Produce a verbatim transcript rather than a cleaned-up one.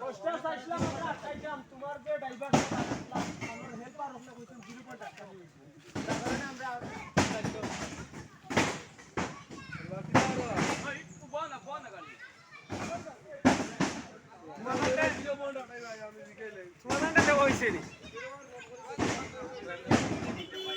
দশটা চাইছিলাম আমরা আটকাইতাম, তোমার যে ড্রাইভার আমার হেল্পার হলে কইতাম জিরো পয়েন্ট আটকানি হইছে। তার কারণে আমরা আটকাইতাম। এই, বল না, বল না গাড়ি। তোমার গাড়িটা দেওয়া হইছে নি?